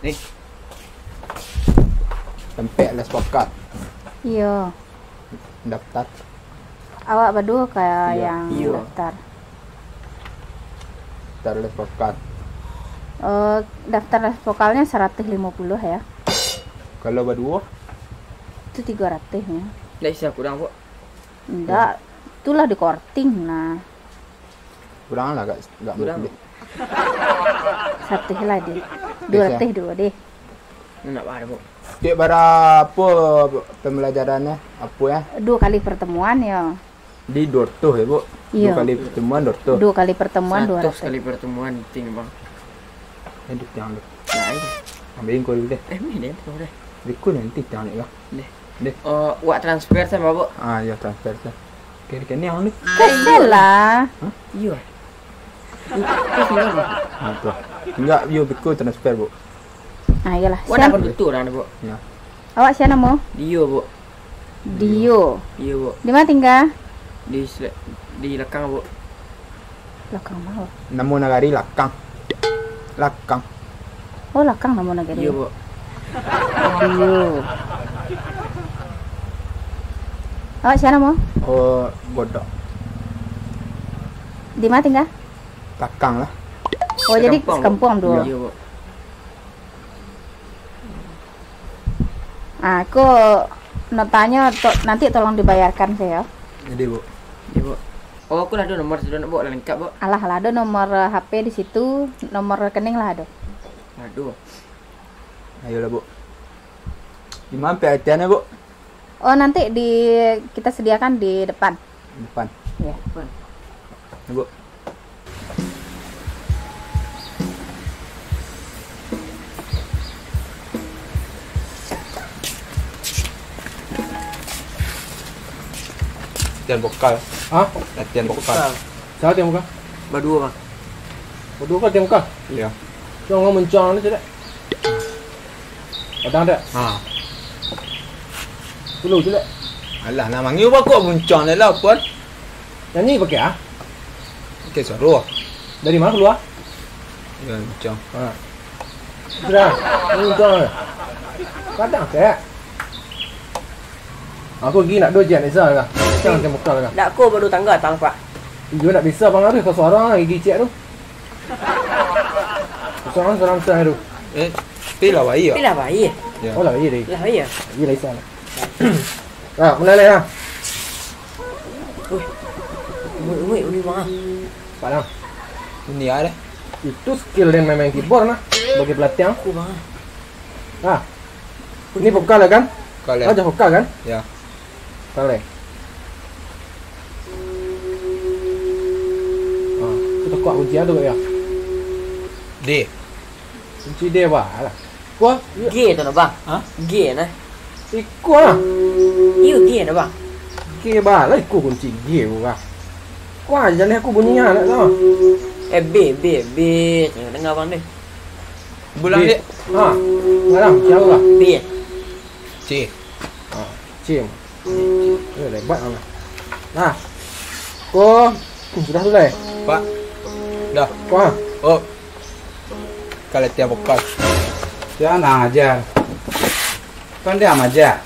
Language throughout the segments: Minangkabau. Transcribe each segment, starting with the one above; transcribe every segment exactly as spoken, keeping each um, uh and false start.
Ni. Tampek les vokal. Iyo. Daftar. Awak baduo ka Iyo. yang Iyo. daftar? Daftar les vokal. Eh, daftar les vokalnya seratus lima puluh ya. Kalau baduo? Itu tiga ratus ya. Ndak bisa kurang, Buk. Ndak, itulah di korting nah. Kurang lah, agak, agak Kurang. Mukul. Seratus lah deh. Dua ratus dua deh. Nak bara, Buk? Cek bara apo pembelajarannya? Apo ya? Dua kali pertemuan ya. Di dua ratus ya, Buk? Iya. Dua kali pertemuan dua ratus. Dua kali pertemuan Seratus dua ratus. Kali pertemuan, ting, Bang. Eh, duk tiang deh. Nah, ini. Ambil kau dulu deh. Eh, ni deh, kau deh. Beko nanti tiang deh, Bang. Deh. Deh. Oh, wak transfer sama, Buk? Ah, ya transfer sa. Kiri kene ang ni. Kesel lah. Hah? Iya. Ah, tu. Enggak, yo beko transfer, Buk. Ah, iyalah. Wak Sian. Nak kondutur, Buk. Ya. Awak sia namo? Dio, Buk. Dio. Dio, Buk. Di mana tinggal? Di sele-, di Lakang, Buk. Lakang ma? Namo nagari Lakang. Lakang. Oh, Lakang namo nagari. Iyo, Buk. Dio. Awak sia namo? Oh, Godok. Di mana tinggal? Lakang lah. Oh, jadi Sekampuang, Buk. Sekampuang tu. Iyo. Iyo, Buk. Ah, ko notanyo to-, nanti tolong dibayarkan sajo. Jadi, Buk. Jadi, Buk. Oh, aku lah ado nomor sudah, Buk, lah lengkap, Buk. Alah, lah ado nomor H P di situ, nomor rekening lah ado. Aduh. Ayolah, Buk. Di mana pelatihannya, Buk? Oh, nanti di, kita sediakan di depan. Depan. Iya. Depan. Ya, Buk. Latihan vokal. Hah? Latihan vokal. Vokal. Siapa latihan vokal? Baduo, Bang. Baduo ka latihan vokal? Iya. Jangan muncang ni, tidak. Padang dak? Ha. Dulu tu dak? Alah, nak manggil bakok muncang dah lah, Puan. Nyanyi pakai ah? Pakai suara. Dari mana keluar? Ya, muncang. Ha. Sudah, muncang. Kadang tak. Aku gigi nak dua jam, Nisa lah. Macam macam buka lah. Dak ko baru tangga tang, Pak. Iyo, nak bisa pangaruh ke suara gigi ciak tu. Suara, suara besar tu. Eh, tapi lah baik, ya? Tapi lah baik. Ya. Oh, lah baik deh. Lah baik. Iya, lah, Isa. Nah, mulai lah ya. Wih. Wih, wih, wih, Bang. Pak Lang. Ini ada. Itu skill dia main keyboard nah. Sebagai pelatih. Aku, Bang. Ah. Ini vokal ya kan? Vokal ya. Aja vokal kan? Ya. Vokal ya. Ah, kita kuat kunci ada ya? D. Kunci D apa? Alah. Kuat. G tu nah, Bang. Hah? G nah. Iko lah. Iyo, G nah, Bang. G balah iko kunci G bukan. Kuat aja nih aku bunyinya nak tahu. Eh, B, B, B. Jangan dengar, Bang, deh. Bulan, Dek. Ha. Sekarang, siapa lah? B. C. Ha, C. Eh, lebat lah. Nah. Ko, hmm, sudah tu lah, eh? Pak. Dah. Ko, ha? Oh. Kalau tiap vokal. Jangan ajar. Kan dia ajar.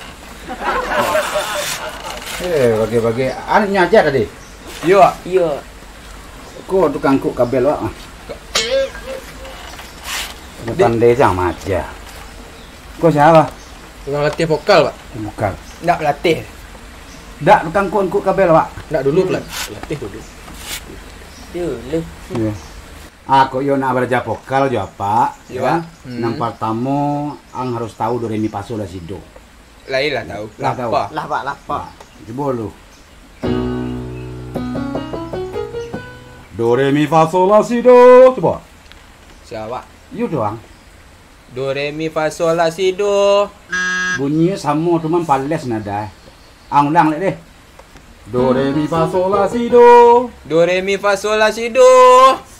Eh, bagi-bagi. Anu nyo ajar tadi? Iyo, Wak. Iyo. Ko tukang angkuk kabel, Wak. Dek. Pandai samo aja. Ko siapa? Tukang latih vokal, Pak. Vokal. Ndak latih. Ndak tukang angkuk-angkuk kabel, Wak. Ndak dulu, pelat-, latih dulu. Dulu. Iyo. Ah, kok iyo nak baraja vokal jo, Pak, Iyo, ya? Pak. Hmm. Nan partamo, ang harus tahu do, re, mi, fa, sol, la, si, do. Lai lah tahu. Lah tahu. Lapa. Lah, Pak, lapa. Nah, cubo lu. Do, re, mi, fa, sol, la, si, do. Cubo. Siapa? Yu doang. Do, re, mi, fa, sol, la, si, do. Bunyinyo samo, cuman pales nada. Ang ulang lek deh. Do, re, mi, fa, sol, la, si, do. Do, re, mi, fa, sol, la, si, do.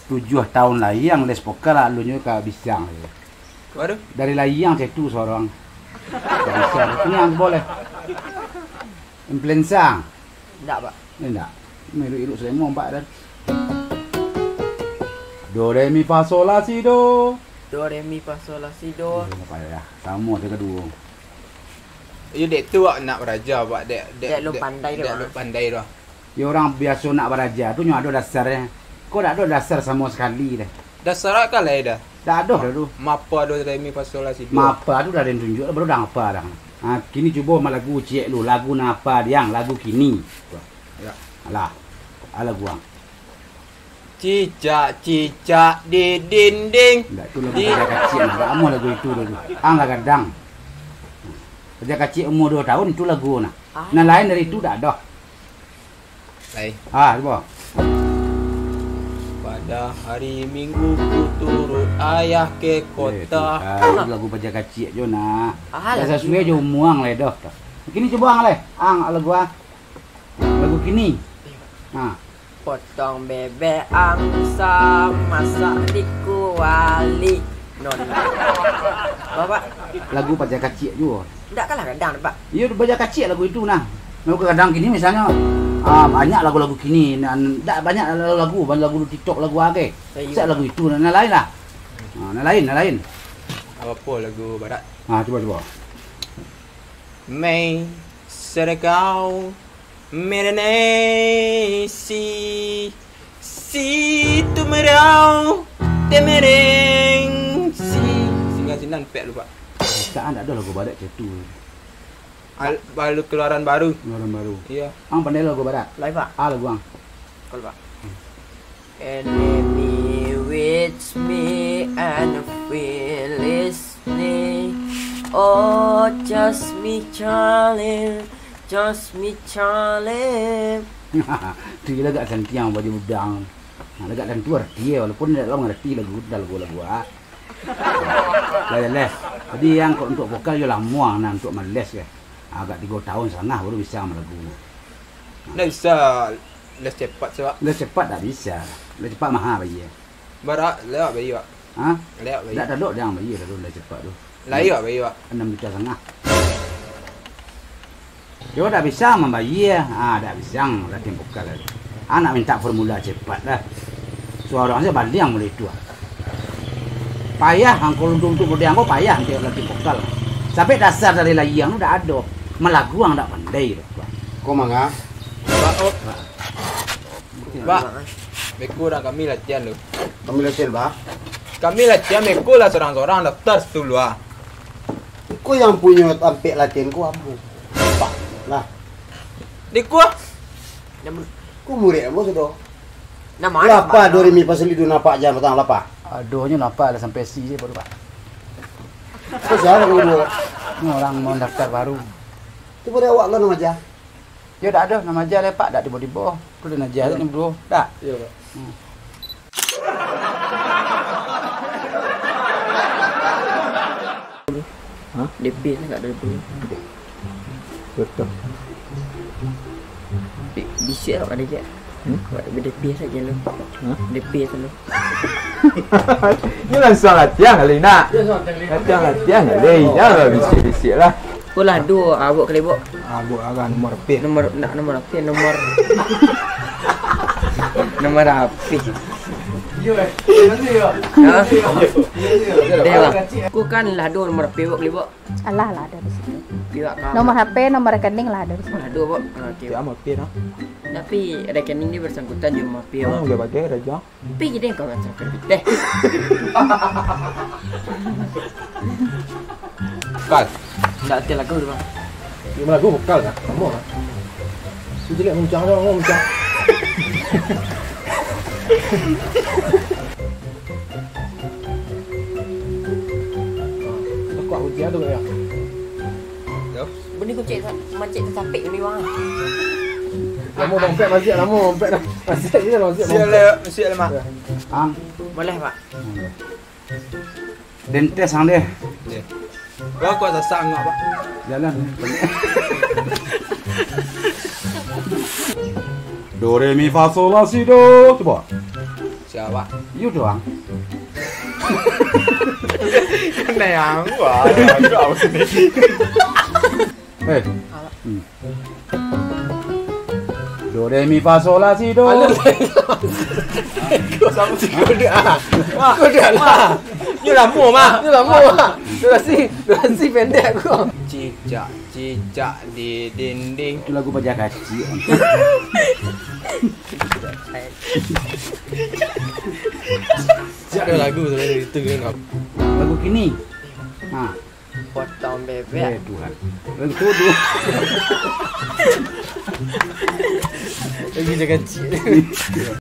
Tujuah taun lai ang les vokal, alunyo ka bisa. Waduh. Dari lai ang cetu sorang. Ka bisa. Ini ang boleh. Influensa. Ndak, Pak. Ini ndak. Miruk-iruk selemo, Pak, dan. Do, re, mi, fa, sol, la, si, do. Do, re, mi, fa, sol, la, si, do. Iyo, ndak payah. Samo sajo kaduo. Iyo, dek tu awak nak baraja, Pak. Dek, dek, dek lun pandai tu, dek lun pandai tu. Yo, urang biaso nak baraja tu nyo ado dasarnyo. Ko dak ado dasar samo sakali doh. Dasar awak ka lai doh. Dak ado doh tu. Mapa do, re, mi, fa, sol, la, si, do. Mapa tu dah den tunjuak, baru dah ngapa dah. Ha, kini cubo malagu ciek lu, lagu nan apa diang, lagu kini. Yo. Alah, alah guang. Cicak-cicak di dinding. Ndak, itu lagu di paja kaciak nah. Dak amuah lagu itu dulu. Ang lah gadang. Paja kaciak umur dua tahun, itu lagu nah. Ah. Nan lain dari itu dak ado. Lai. Ah, cubo. Pada hari Minggu ku turut ayah ke kota. Eh, tu kan lagu paja kaciak jo nah. Ah, dak sasuai jo umur ang lai doh. Kini cubo ang lai. Ang lagu ah. Lagu kini. Ha. Potong bebek angsa, masak di kuali. Non. Bapak. Lagu paja kaciak juo. Ndak kalah gadang, Pak. Iyo, paja kaciak lagu itu nah. Lagu gadang kini misalnyo, ah, banyak lagu-lagu kini. Nan, ndak banyak lagu-lagu, banyak lagu di TikTok, lagu agai. Iyo. Sak lagu itu, nan lain lah. Ha, nan lain, nan lain. Apo lagu barat? Ha, cubo, cubo. Mei, Serekau, Merenei, Si, Si, Tumerau, Temereng, Si. Singgah sinan, pek lu, Pak. Dak, dak ado lagu barat cak tu. Al-, baru keluaran baru. Keluaran baru. Iyo. Ang pandai lagu barat? Lai, Pak. Ah, lagu ang. Kalau, Pak. Enemy with me and fearless me. Oh, just me, Charlie, just me, Charlie. Tu je lah agak santiang baju udang. Nah, agak tantu arti ye, walaupun dak lah mangarati lagu, dah lagu-lagu ah. Lah, lah. Jadi yang kok untuk vokal yo lamo nah untuk males ye. Agak tigo tahun satangah baru bisa malagu. Ndak bisa les cepat, Pak. Les cepat dak bisa. Les cepat maha bayia. Bara lewat bayia, Pak? Ha? Lewat bayia. Dak talok dek ang bayia lalu les cepat tu. Lai, Pak, bayia, Pak? Anam juta satangah. Yo dak bisa mambayia. Ah, dak bisa ang latihan vokal tu. Ang nak mintak formula cepat lah. Suaro ang se baliang mulai tu ah. Payah ang ko untuak-untuak model ang ko payah untuak latihan vokal. Sampai dasar dari lahia ang tu dak ado. Malagu ang dak pandai tu. Ko manga? Pak, oh. Pak, beko dah kami latihan tu. Kami latihan, Pak? Kami latihan beko lah sorang-sorang daftar situ lu ah. Ko yang punyo tampek latihan ko ambo. Pak, lah. Di ko ah. Ko murid ambo sudah. Lapa, do, re, mi, fa, sol, la, si, do, nampak jan patang lapa? Aduh, nyo nampak lah sampai si je baru, Pak. Ko sia ko duo? Ni urang mau daftar baru. Tu pado awak lah nan aja. Yo dak ado, nan aja lai, Pak, dak tibo-tibo. Tu nan aja tu nan duo, dak? Iyo, Pak. Hmm. Hah? D P lah kat dulu. Betul. Bi-, bisuak awak kada je. Hmm? Awak D P saja lu. Hah? D P tu lu. Ni langsung latihan kali nak. Latihan, latihan kali. Janganlah bisik-bisik lah. Ko lah duo, abok kali, bok. Abok agak nomor P. Nomor, nak nomor apa? Nomor, nomor apa? Ha? Deh, bang. Ko kan lah duo nomor P, bok, kali, bok. Alah, lah ado di situ. Piwak ka. Nomor H P, nomor rekening lah ado di situ. Lah duo, bok. Ah, oke. Tapi rekening ni bersangkutan jo nomor P, bok. Bagai-bagai raja. Pi je deh kau macam keripik deh. Kal. Ndak ati lagu tu, bang. Dia lagu vokal kan? Sama kan? Itu jelek muncang tu, muncang. Tekak ujian tu ya. Yo. Bini kucing sa-, macik tasapik ni, bang. Lamo dompet masih, lamo dompet dah. Masih je masih. Siap dompet. Lah, siap lah, Mak. Ya. Ang. Boleh, Pak. Hmm. Dentes ang deh. Ya. Kau kuat sasak angak, Pak. Jalan. Do, re, mi, fa, sol, la, si, do. Cubo. Siapa? Yu doang. Kenai ang, wah, aku apa sini? Eh. Hmm. Do, re, mi, fa, sol, la, si, do. Alah, sama si kuda. Ah, kuda lah. Itu lamo, Mak. Itu lamo, Mak. Durasi, durasi pendek ko. Cicak, cicak di dinding. Itu lagu Paja Kacik. Ada lagu sebenarnya itu kan. Lagu kini. Ha. Potong bebek. Eh, Tuhan. Lagu tu. Lagu Paja Kacik.